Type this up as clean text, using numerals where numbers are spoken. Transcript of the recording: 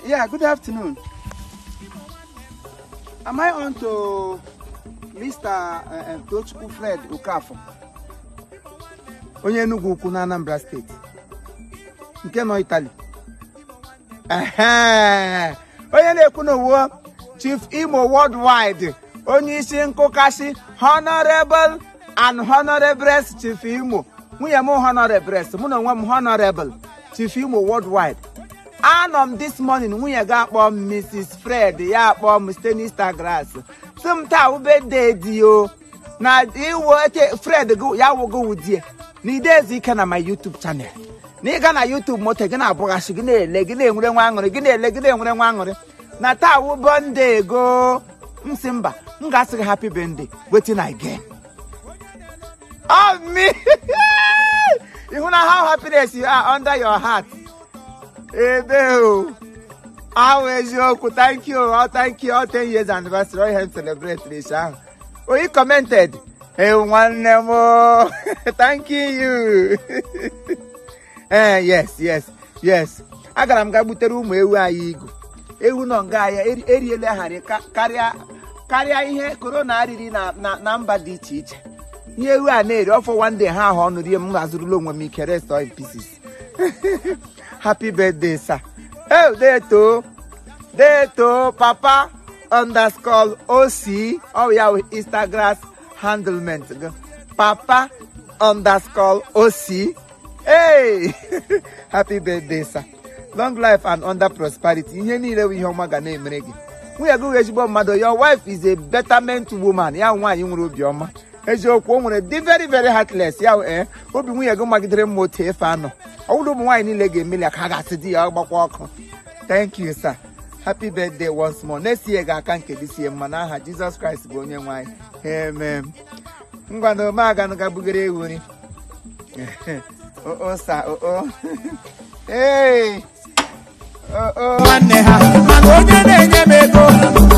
Yeah, good afternoon. Am I on to Mr. Tochukwu Fred Okafor? Onye Enugu Ukwu na Anambra Steeti nke nọ Italy. Ehe. Onye na-ekwu n'owo Chief Imo Worldwide, onye isi nkụkasị, Honorable and Honorables Chief Imo, nwunye m Honorables, mụ na onwe m Honorable Chief Imo Worldwide. Anọ m this morning, nwunye ga akpọ m, Mrs. Fred, ya akpọ m site n'Instagram, sị m taa wụ birthday di o na iwo ete Fred gị ya wụgo wudie na ide ezu ike na my YouTube channel, na ịga na YouTube moto gị na-abụghasị gị na-ele gị na-enwere nwa aṅụrị, gị na-ele gị na-enwere nwa aṅụrị, na taa wụ birthday go. M sị mba, m ga-asị gị happy birthday. Wetin I get? Oh me, you na how happiness you are under your heart ebe o ahụ eziokwu. Thank you, oh, thank you. All 10 years anniversary, all ihe m celebrate n'isi ahụ oyi commented. Hey, nwanne m o, thank you. Eh, yes, agara m ga gbutere ụmụ ewu anyị igu. Ewu nọ nga ya eriela ha karịa karịa ihe corona riri na mba dị iche iche. Ihe ewu a na-eri ọfọ, one day ha ahụ ọnụ rie m. Azụrụla onwe m ike, rest all in pieces. Happy birthday, sir. Hey, deto deto papa_oc, ọ ya wụ Instagram handlement gị, papa_oc. Hey, happy birthday, sir. Long life and under prosperity. Ihe niile bụ ihe ọma ga na-emere gị. Nwunye gị wụ ezigbo mmadụ. Your wife is a betterment woman. Ya nwaanyị nwere obiọma eziokwu, o nwere dị very very heartless ya. Ee, obi nwunye gị magidere mma otu efe anọ. Ọ bụrụ ụmụ nwaanyị niile ga-emeli ya ka a ga-asị di ya gbakwa ọkụ. Thank you, sir. Happy birthday once more. Next year ga-aka nke dị sie mma n'aha Jizọs Kraịst bụ onye nwe anyị. Amen. Ngwa na ome aganụ ga bugere ewu nri. Oo sa oo, ee oo. Nwanne ha mana onye na-enye m ego.